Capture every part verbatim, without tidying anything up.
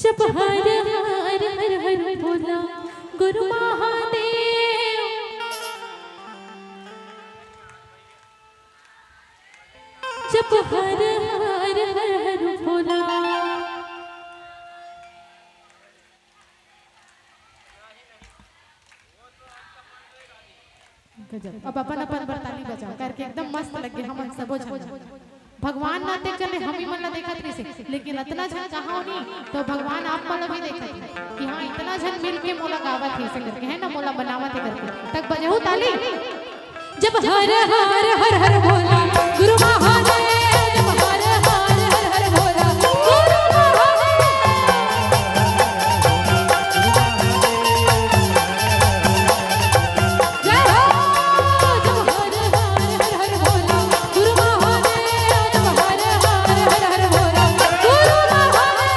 जप हर हर हर हर भोला गुरु महादेव। जप हर हर हर हर भोला। गजब। अब अपन अपन बर ताली बजाओ करके एकदम मस्त लगे हमन सबो झन। भगवान ना देख चले, हम ही मन ला देखत रहिसे, लेकिन अतना झन कहाँ होनी, तो भगवान आप मन ला भी देखत हे कि हाँ, इतना झन मिल के मोला गावत हे से करके, है ना, मोला मनावत हे करके। तक बजाहू ताली। जब हर हर हर हर भोला गुरु महादेव, जब हर हर हर हर भोला गुरु महादेव। जय हो। जब हर हर हर हर भोला गुरु महादेव, जब हर हर हर हर भोला गुरु महादेव।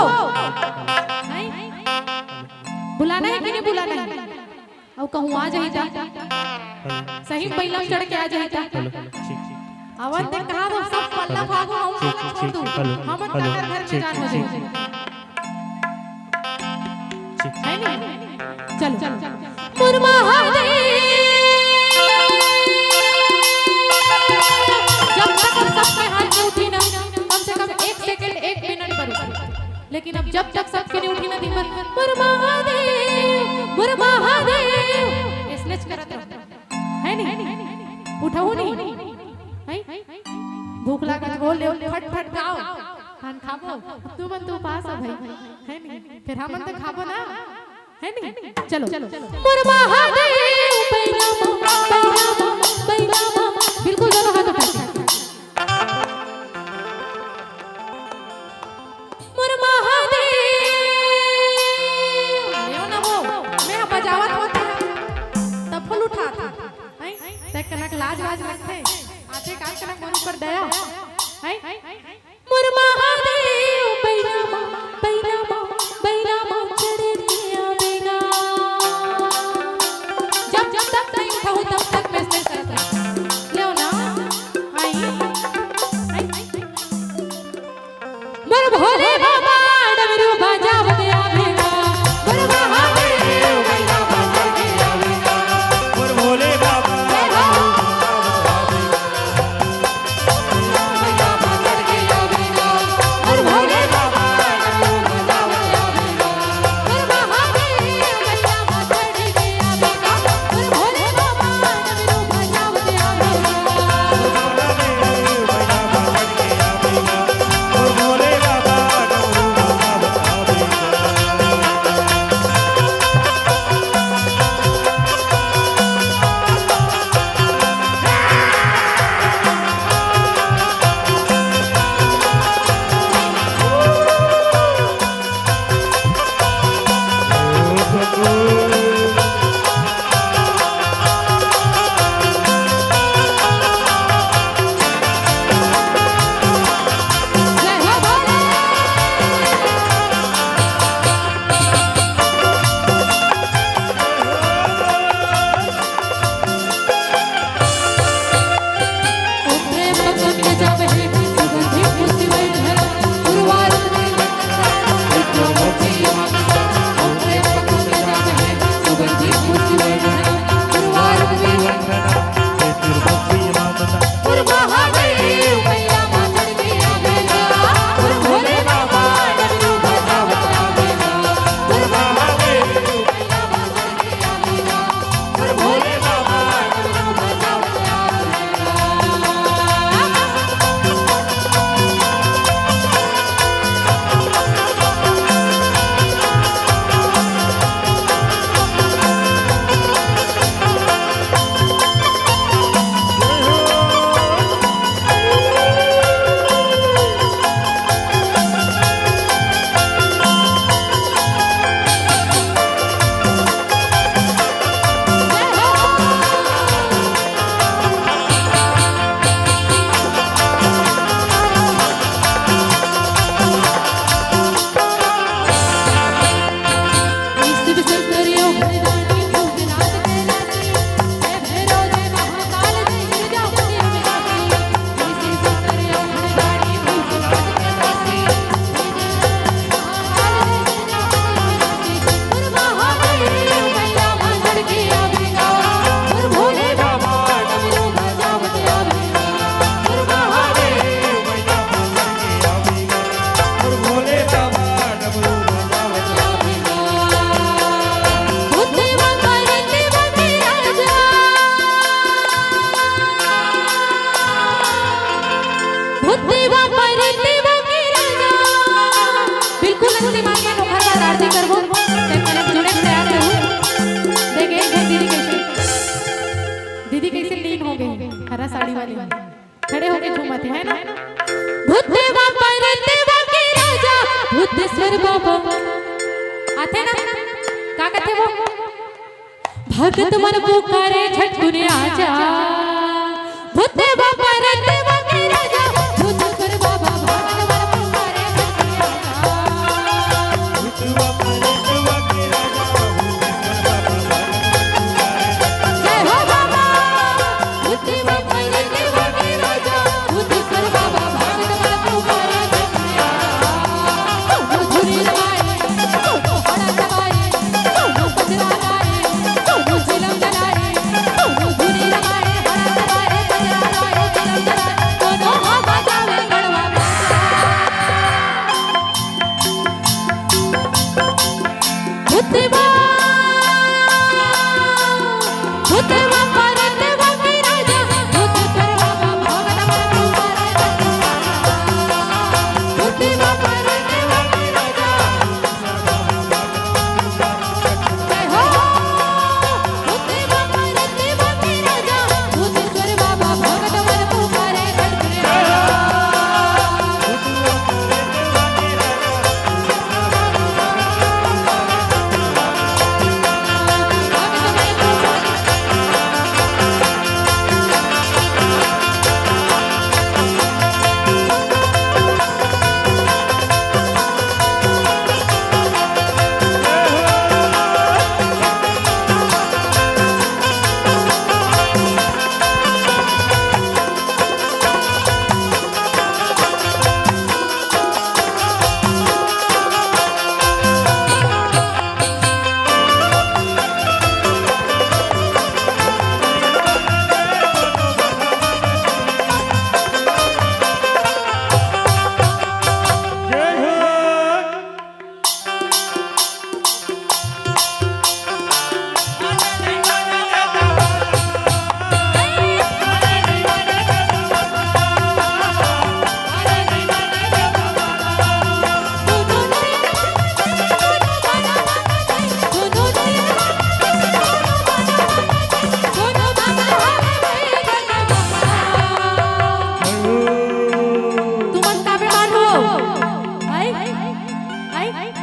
नहीं? बुलाना है कि नहीं बुलाना है? अउ कहूँ आ जाही ता? सही में बइला चढ़ के आ जाही ता? आवन ते कहा वो सब पल्ला भागो, हम ठीक, ठीक, छोड़ दूँ। हम हेलो, काकर घर में जान हो जाए। ठीक। है नहीं? चलो। मोर महादेव। जब तक हम सबके हाथ में उठी ना, कम से कम एक सेकंड, एक मिनट पर उठी। लेकिन अब जब तक सबके नहीं उठी ना दिन भर, "मोर महादेव, मोर महादेव", ऐसने करत रहो। है नहीं? उठाऊ नहीं? है? भूख लागत हो, ले, फट फट खाओ। खान खाबो। तू मन तो उपास है भाई। है नहीं? फिर हमन तो खाबो ना। है नहीं? चलो। मोर महादेव, बैला माँ, बैला माँ, बैला माँ। बिल्कुल दोनों हाथ उठा के। मोर महादेव। लेव ना वो, मैं ह बजावत होत हे, तब फूल उठात हे। हैं? ते कनक लाज वाज लगथे। आथे का कनक मोर ऊपर दया। हैं? मोर महादेव, बैला माँ, बैला माँ, बैला माँ, चढ़ के आवेगा। जब, जब तक नहीं उठाऊ, तब तक मैं ऐसे करत रहूँ। लेव ना? आई, आई, आई। मोर भोले बाबा डमरू बजावत आवेगा। मोर महादेव, बैला माँ चढ़ के आवेगा। मोर भोले बाबा डमरू बजावत आवेगा। बिल्कुल अंतिम आके नोखर बाद आरती करबो। ते कनक जुड़े तैयार रहू। देख एक झन दीदी कैसे, दीदी कैसे लीन हो गई हरा साड़ी वाली। खड़े होके झूमत हे, है ना? भूत देवा परत देवा के राजा, भूतेश्वर बाबा। आथे ना? का कथे वो? भगत मन पुकारे झट तूने आजा। भूत देवा परत देवा के राजा, भूतेश्वर बाबा। भगत मन पुकारे झट तूने आजा।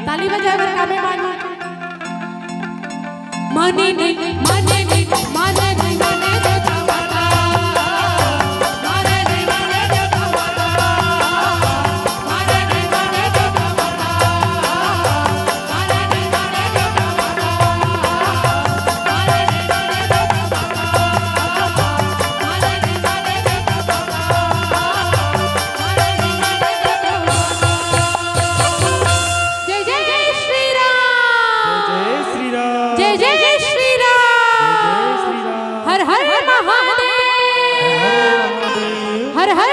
ताली बजाए बर कामे मानी। माने नहीं, माने नहीं, माने नहीं, माने नहीं। जय जय श्री राम। जय जय श्री राम। जय जय श्री राम। हर हर महादेव। हर हर